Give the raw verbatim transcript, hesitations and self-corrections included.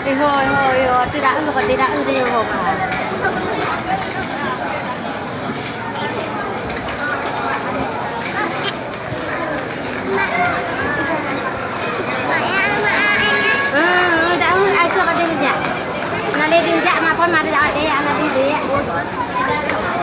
Eh, hôi, hôi, hôi, tidak, tidak, tidak, tidak. Eh, eh, dak, eh, ai keu padé jak. Na lé jak, mak kon mari dak adé, anak dia.